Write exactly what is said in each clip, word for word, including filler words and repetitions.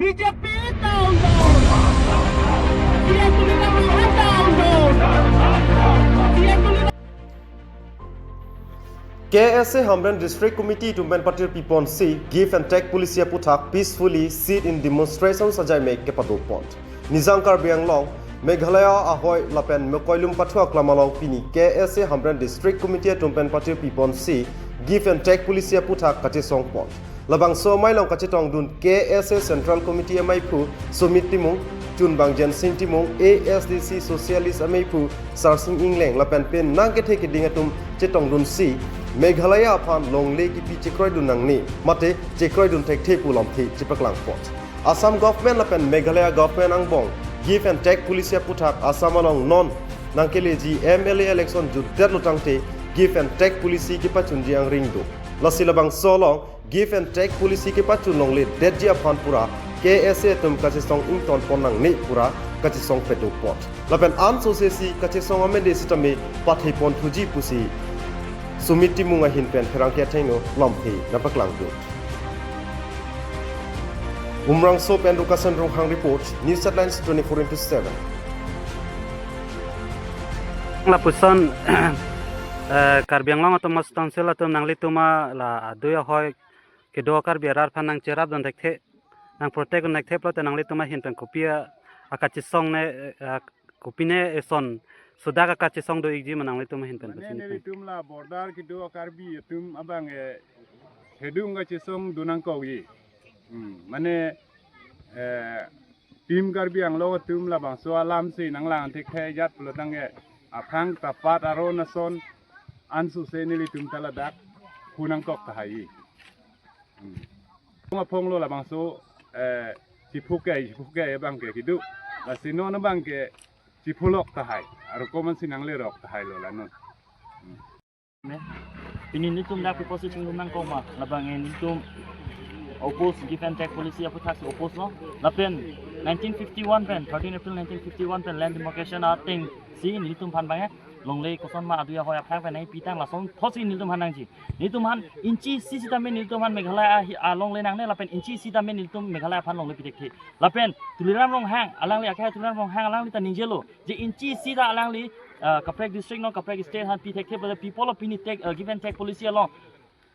B J P down down. C M Tuliram Ronghang down down. C M Tuliram K S A Hamren District Committee atum pen patir piponsi give and take policy aputhak peacefully sit-in demonstration sajaime kepadopon. Nijang Karbi Anglong, Meghalaya ahoi lapen Mokoilum pathu aklam along pini K S A Hamren District Committee atum pen patir piponsi give and take policy aputhak kachesongpon. Labangso amei along kachetongdun K S A Central Committee ameiphu Sumit Timung, chunbang Jensing Timung, A S D C Socialist ameiphu Sarsing Engleng lapen pen nangkethe keding atum chetongdunsi Meghalaya aphan longle kipi chekroidun nangne mate chekroidun thekthe pu lamthe chepaklangpon. Assam government lapen Meghalaya government angbong give and take policy aputhak Assam along non nangkeleji M L A election jutdetlo tangte give and take policy kepachunji angring do. Lasi labangso along give and take policy kepachun longledetji aphan pura K S A atum kachesong ingtonpon nangne pura kachesong padopon. Lapen ansose si kachesong amede sitame pathepon thuji pusi Sumit Timung ahin pen pherangke athengno lamthe nangpaklangdun. Umrangso pen Rukasen Ronghang report, News Headlines twenty-four into seven. Lapuson, eh, Karbi Anglong Autonomous Council atum nanglitum la adui ahoi kedo Karbi arat aphan nangcherapdun thekthe, nangprotectdun thekthe pulote nanglitum ahin pen kopi a, akachesong ne, eh, kopine eson sudak akachesong do-ikji ma nanglitum ahin pen? Mane pusi neli nelitum la border kedo Karbi atum abang, eh, hedung kachesongdun nangkokji. Hmm, mane, eh, Team Karbi Anglong atum labangso alamsi nanglang thekthe jat pulo tangte aphrang tapat aron ason ansose nelitum ta ladak hu nangkok tahai. Hmm. Aphonglo labangso, eh, chiphuke, chiphuke abangke kedo. Lasi non abangke chiphulok tahai. Arukomansi nanglerok tahailo la non. Hmm. Ne? Pini nelitum dak people sitting room nangkok ma, labang nelitum oppose give and take policy aputhak si oppose lo. Lapen nineteen fifty-one pen, thirteen April nineteen fifty-one pen land demarcation atengsi nelitum aphan bang longle koson ma adui ahoi aphan pen nangpitang lason thotsi nelitum aphan nangji. Nelitum aphan inchi isi sitame nelitum aphan Meghalaya ahi-, alongle nangne lapen inchi isi sitame nelitum Meghalaya aphan longle pi thekthe. Lapen Tuliram Ronghang, alangli akhai Tuliram Ronghang alangli ta ningjelo. Je inchi isi ta alangli, ah, kaprek district non kaprek state aphan pi thekthe pada people of pini take, ah, give and take policy along,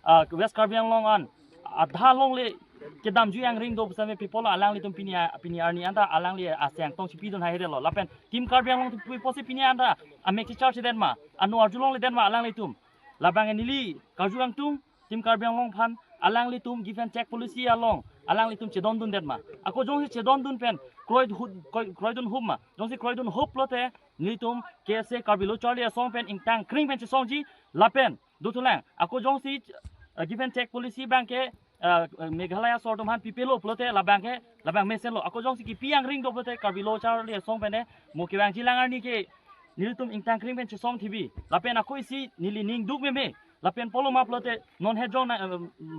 ah, West Karbi Anglong an adha longle kedamjui angring do pusitame people alanglitum pini a-, pini arni anta alangli aseng tong chipidun haihedetlo. Lapen Team Karbi Anglong atum pusi pini anta amek checharge det ma, ano arjulongledet ma alanglitum? Labang neli karju kangtung, Team Karbi Anglong aphan alanglitum give and take policy along alanglitum chedondundet ma? Ako jongsi chedondun pen kroi hu-, kroi, kroidun hup ma? Jongsi kroidun hup lote nelitum K S A Karbi Lo Charli Asong pen ingtang kring pen chesongji. Lapen dothulang, ako jongsi, eh, give and take policy abangke, eh, Meghalaya asor atum aphan pipelo pulote labangke labang mesenlo. Ako jongsi kipi angring do pulote Karbi Lo Charli Asong pen mo kevangji lang arni ke nelitum ingtang kring pen chesong thibi. Lapen ako isi neli ning duk meme. Lapen pulo ma pulote non hejong na, eh,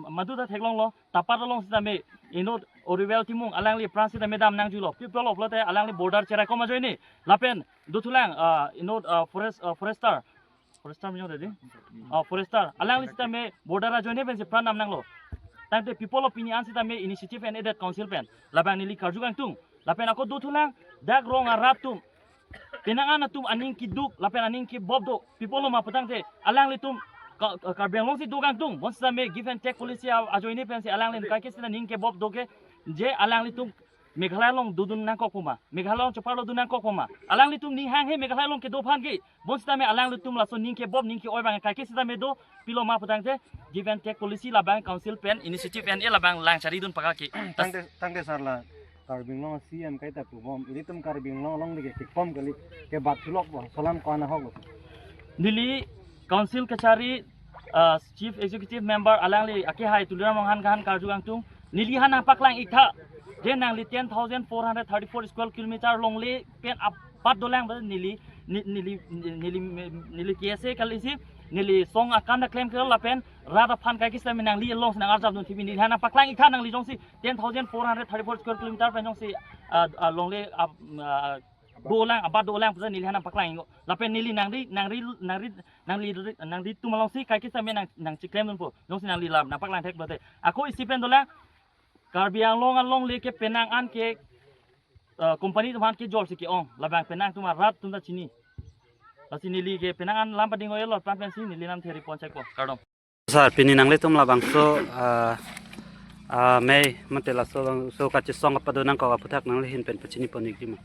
madu ta theklonglo, tapat along sitame inut Oriwel Timung alangli pran sitame dam nangjuilo. Pi pulo pulote alangli border cherai kom ajoine. Lapen dothulang, ah, inut, ah, forest, ah, forester. Forester minyo tadi? Ah, forester. Alangli sitame border ajoine pensi pran dam nanglo. Tangte people of pini an sitame initiative en-edet council pen. Labang neli karju kangtung. Lapen ako dothulang, dak rong arat atum, penang an atum aning keduk lapen aning kebop do. Pi pulo ma putangte alanglitum Ka-, Karbi Anglong si do kangtung. Bonsitame give and take policy a-, ajoine pensi alangli kaike sita ning kebop do ke, je alanglitum Meghalaya along dodun nangkok pu ma, Meghalaya along cheparlodun nangkok pu ma? Alanglitum ning hanghe Meghalaya along kedo aphan ke. Bonsitame alanglitum laso ning kebop ning ke-oi abang kaike sitame do. Pilo ma putangte give and take policy labang council pen initiative en-e labang lang charidun pakake. Tangte, tangte sir la Karbi Anglong C M kaita pubom, ilitum Karbi Anglong along dike kikom kali, kebat chulok bo, solam ko-an ahok lo. Neli council kachari, ah, Chief Executive Member alangli akehai Tuliram Ronghang aphan karju kangtung, neli aphan nangpaklang-iktha. Je nangli ten thousand four hundred thirty-four square kilometer longle pen abat dolang ba neli, ni-, neli, neli, neli K S A kali si, neli song akam ta klemkle lapen rat aphan kaike sitame nangli along si nang-arjapdun thibi, neli aphan nangpaklang-iktha, nangli jongsi ten thousand four hundred thirty-four square kilometer pen jongsi, ah, ah, longle, ah, ah, dolang, abat dolang pusi neli aphan nangpaklang-iknon. Lapen neli nangri, nangri, nangri, nangri, nangritum alongsi kaike sitame nang, nangchiklemdunpo. Jongsi nangli lam nangpaklang thek pulote. Ako isi pen dolang, Karbi Anglong alongle ke penang an ke, eh, company atum aphan kejor si ke-ong, labang penang atum arat atum ta chini. Lasi neli ke penang an lam pading oye lot pan pensi neli namthe ri pon chek po. Kardom. Sir, pini nanglitum labangso, ah, ah, mei mate laso bangso kachesong kapado nangkok aphuthak nangli ahin pen pachini pon-ik ji ma?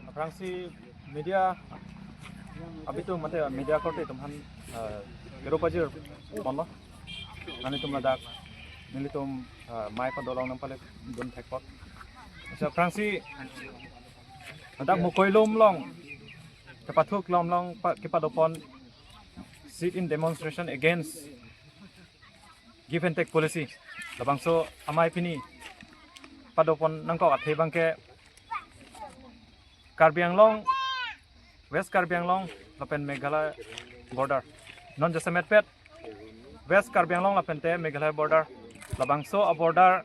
Aphrangsi media abitung mate media korte atum aphan, ah, kero pajir ponlo. Nanglitum ladak, nelitum, ah, mei padolong nangpale dun thek pot. Asa aphrangsi ladak Mokoilum along, kepathuk lom along pa, kepado pon sit-in demonstration against give and take policy. Labangso amei pini pado pon nangkok athe abangke Karbi Anglong, West Karbi Anglong lapen Meghalaya border. Non jasemet pet West Karbi Anglong lapen te Meghalaya border. Labangso a-border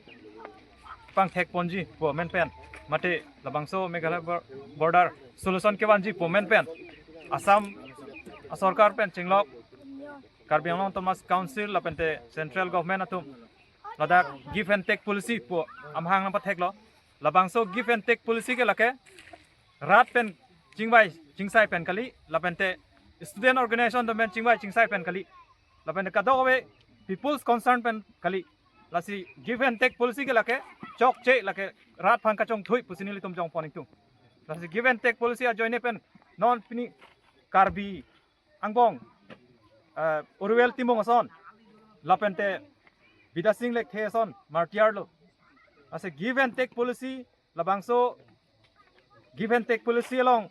pangthek ponji pu amen pen, mate labangso Meghalaya bor-, border solution kevanji pu amen pen Assam asorkar pen chenglok Karbi Anglong Autonomous Council lapen te central government atum ladak give and take policy pu amahang nangpatheklo. Labangso give and take policy ke lake rat pen chingvai chingsai pen kali, lapen te student organization atum pen chingvai chingsai pen kali, lapen te kadokave people's concern pen kali. Lasi give and take policy ke lake chokche, lake rat aphan kachongthui pusi nelitum jong pon-ik tung. Lasi give and take policy ajoine pen non pini Karbi angbong, eh, Uruel Timung ason, lapen te Bidya Sing Lekthe ason martyr lo. Lasi give and take policy, labangso give and take policy along,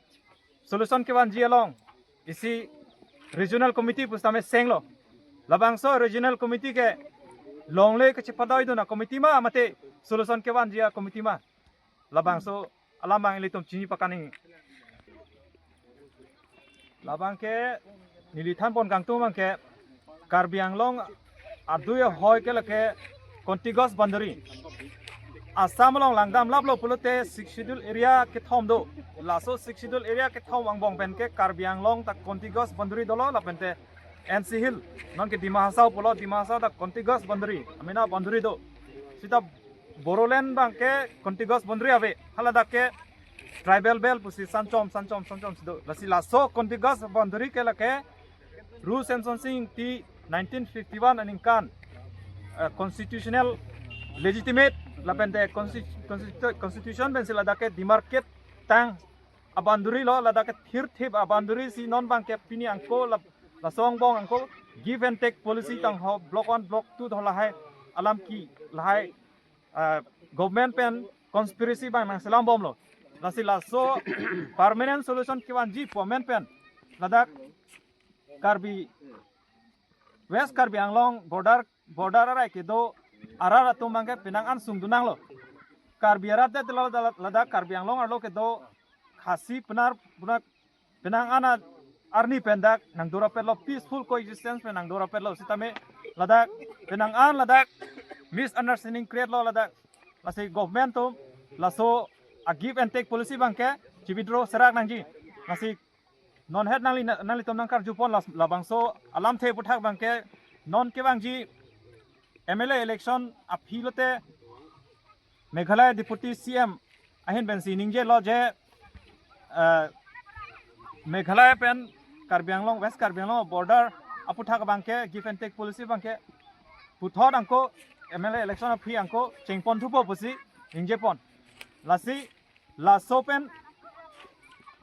solution kevanji along isi regional committee pusitame senglo. Labangso regional committee ke longle kachepadoi dun a-committee ma mate solution kevanji a-committee ma? Labangso alam abang ilitum chini pakan-ik. Labang ke neli than pon kangtung abangke Karbi Anglong adui ahoi ke lake contiguous boundary. Assam along langdam laplo pulote Sixth Schedule area kethom do. Laso Sixth Schedule area kethom angbong pen ke Karbi Anglong ta contiguous boundary dolo, lapen te N C Hill, non ke Dima Hasao pulo, Dima Hasao ta contiguous boundary, amena boundary do. Sita Bodoland abangke contiguous boundary ave, haladak ke tribal belt pusi sanchom, sanchom, sanchom si do. Lasi laso contiguous boundary ke lake Ru Semsonsing Ingti nineteen fifty-one aningkan, eh, constitutional legitimate lapen te consti-, constitu-, constitution pensi ladak ke demarcate tang a-boundary lo, ladak ke thirthip a-boundary si non abangke pini angko lap-, laso angbong angko give and take policy tang ho block one, block two tho lahai alam ke lahai, ah, government pen conspiracy abang nangselam bomlo. Lasi laso permanent solution kevanji pu amen pen ladak Karbi, West Karbi Anglong border, border arai kedo arat atum abangke penang an sungdun nanglo. Karbi arat det lo, ladak Karbi Anglong arlo kedo Khasi, Pnar, Pnar, penang an arni pen dak nangdorapetlo, peaceful coexistence pen nangdorapetlo, sitame ladak penang an ladak misunderstanding create lo ladak. Lasi government atum laso a-give and take policy abangke chi-withdraw serak nangji. Lasi non het nangli, nanglitum nangkarju pon las-, labangso alamthe aphuthak abangke non kevangji M L A election aphi lote Meghalaya Deputy C M ahin pensi ningjelo je, eh, Meghalaya pen Karbi Anglong, West Karbi Anglong border aphuthak abangke give and take policy abangke puthot angko M L A election aphi angko chengpon thupo pusi ningje pon. Lasi laso pen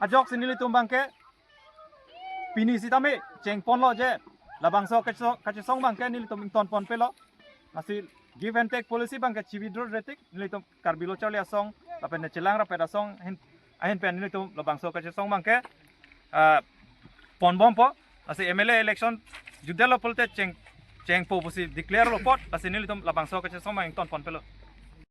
ajoksi nelitum abangke pini sitame chengponlo je, labangso kacheso-, kachesong abangke nelitum ington ponpelo. Lasi give and take policy abangke chi-withdraw retik, nelitum Karbi Lo Charli Asong lapen ne chelang rapet asong ahin, ahin pen nelitum labangso kachesong abangke, ah, ponbompo. Lasi M L A election jutdetlo pulote cheng, chengpo pusi declare lo apot, lasi nelitum labangso kachesong abang ington ponpelo.